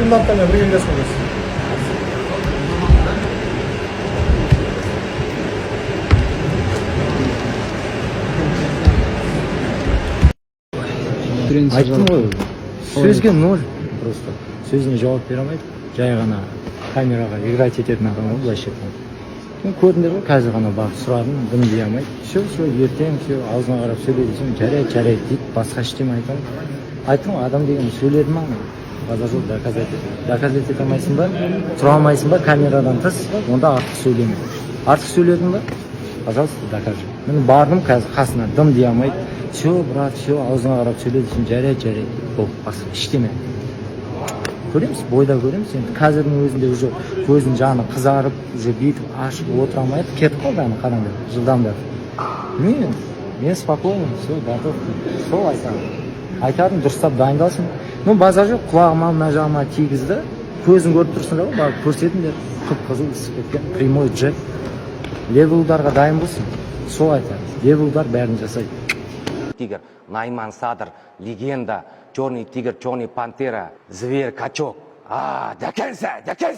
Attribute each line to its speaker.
Speaker 1: Комендантпен бірге келесің ғой.
Speaker 2: Айттым ғой, сөзге ноль, просто сөзіне жауап бере алмайды. Жай ғана камераға играть ететін адам ғой, былайша айтқанда. Ну, көрдіңдер ғой, қазір ғана барып сұрадым, дым дей алмайды. Все, все, ертең, все, аузына қарап сөйле десем, «жарайды, жарайды» дейді, басқа ештеңе айта алмайды. Айттым ғой, адам деген сөйледі ма, базар жоқ, доказать ет. Доказать ете алмайсың ба, тұра алмайсың ба камерадан тыс, онда артық сөйлеме. Артық сөйледің ба, пожалуйста, докажи. Міне, бардым қазір қасына, дым дей алмайды. «Все, брат, все, аузыңа қарап сөйле» десем, «жарайды, жарайды» дейді. Болды, басқа ештеме. Көреміз, бойда көреміз енді. Қазірдің өзінде уже көзінің жаны қызарып, уже бүйтіп ашып отыра алмайды, кетіп қалды. Ана қараңдар, жылдамдап. Мен спокойно, все, готов. Сол айтамын, айтарым, дұрыстап дайындалсын. Ну, базар жоқ, құлағыма, мына жағыма тигізді, көзін көріп тұрсыңдар ғой, барып көрсетіңдер, қып қызыл ісіп кеткен. Прямой джеб, левый ударға дайын болсын, сол айтамын. Левый удар бәрін жасайды.
Speaker 3: Тигр, Найман Садр, легенда, черный тигр, черный пантера, зверь, качок. А, до конца, до конца!